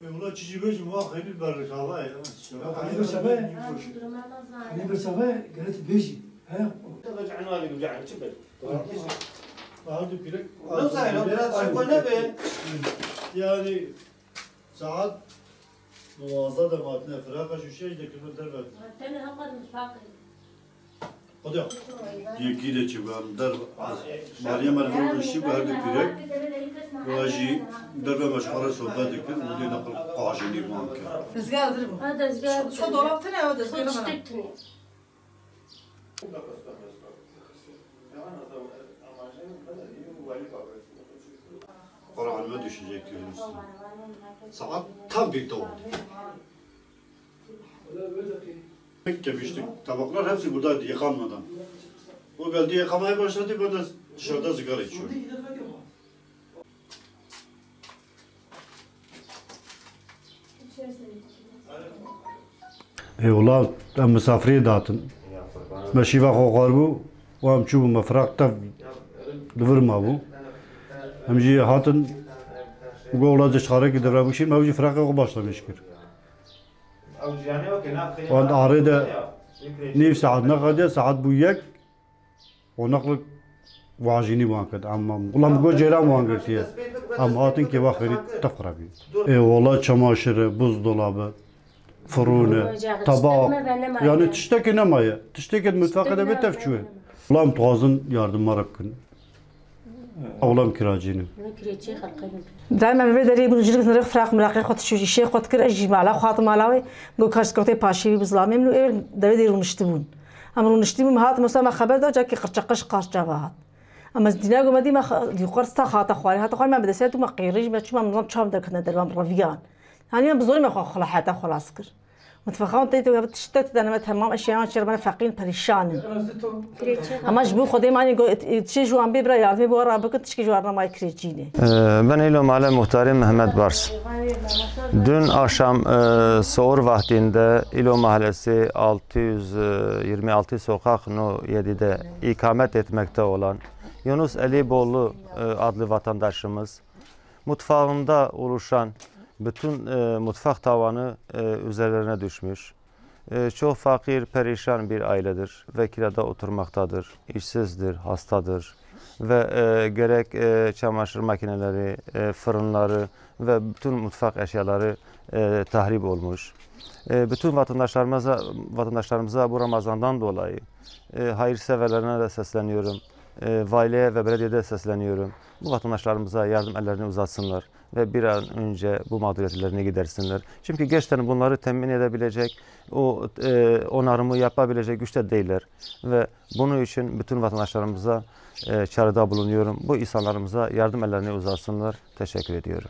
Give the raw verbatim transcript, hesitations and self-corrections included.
Wala çi jî bêjim, wa xêrî berrikava ye. Xêrî bir sebe, xêrî bir sebe, gerek bêjî. He? Bahardu pîrek. Ew sayî, ew biraz çi ku nebe. Yani, saet duwazdeh de matine, firaqa şu şey de kimin derbe. Tenê heqet mutfaqê. Yekî de çi em der, maliyê me li vir rûniştî bû, her du pîrek. Wa jî derve me ji xwe re sohbet dikir û dê neqil qajenî wan kir. Dezgeh dir bû. Ha, dezgeh. Şu dolap tine, o dezgeh. Şu tiştek tine. Qur'an me düşecek diyor üstüne. Saat tam bir doğdu. Yemiştik. Tabaklar hepsi buradaydı yıkanmadan. O geldi yıkamaya başladı, ben de dışarıda sigara içiyorum. Ê wela em misafiriyê datin. Me şîva xwe xwar bû û em çûbû me firaq tev li vir mabû. Em jî hatin û got wela ez ê ji xarekî devre bişînim, ew jî firaqê xwe başlamiş kir. Wan di arê de nîv saet nexediye, saet bû yek. O nexlik wajînî wan kir. Em, em, wela min got ceyran wan girtiye. Em hatin kêva xêrî tev xirabî. Ê wela çamaşir e, buzdolabı, firûn e, tabak. Yani tiştekî nemaye. Tiştekî di mutfaqê de bê tev çûye. Wela em dixwazin yardim me re bikin. Ewla em kiracî ne. Dayê me vê derê bûn, jinik nirêx firaq miraqê xwe dişû, îşê xwe dikir, ez jî mala xwe hatim mala wê. Got, kaş dikewtê paşî wî bi zilamê min û ê devê dê rûniştibûn. Em rûniştî bûn, me hat, mesela me xeber da, cakê qirçeqe ji qarçava hat. Em ez dîna got, me dî me xa-, dî xwe rista hate xwarê, hate xwarê, me bi destê tu me qêrî jî me çû, me nizam çav derketine dervan reviyan. Hanî me bi zorê me xwe xela heta xelas kir. Mitfexa wan tê, tê tiştek tê, me temam eşyayan çêr bene feqîr perîşan in. Ama ji bo Xwedê me anî got, çi ji wan bê bira yardimê bo ra bikin, tişkî ji wan re mayê kirêçî ne. Ee, ben İlo Mahalle Muhtarı Mehmet Bars. Dün akşam, e, sahur vaktinde İlo Mahallesi altı yüz yirmi altı sokak no yedide ikamet etmekte olan Yunus Eliboğlu, e, adlı vatandaşımız mutfağında oluşan bütün, e, mutfak tavanı, e, üzerlerine düşmüş. E, çok fakir, perişan bir ailedir ve kirada oturmaktadır, işsizdir, hastadır ve, e, gerek, e, çamaşır makineleri, e, fırınları ve bütün mutfak eşyaları, e, tahrip olmuş. E, bütün vatandaşlarımıza, vatandaşlarımıza bu Ramazan'dan dolayı, e, hayırseverlerine de sesleniyorum. E, valiliğe ve belediyede sesleniyorum. Bu vatandaşlarımıza yardım ellerini uzatsınlar ve bir an önce bu mağduriyetlerini gidersinler. Çünkü gerçekten bunları temin edebilecek, o, e, onarımı yapabilecek güçte değiller. Ve bunun için bütün vatandaşlarımıza, e, çağrıda bulunuyorum. Bu insanlarımıza yardım ellerini uzatsınlar. Teşekkür ediyorum.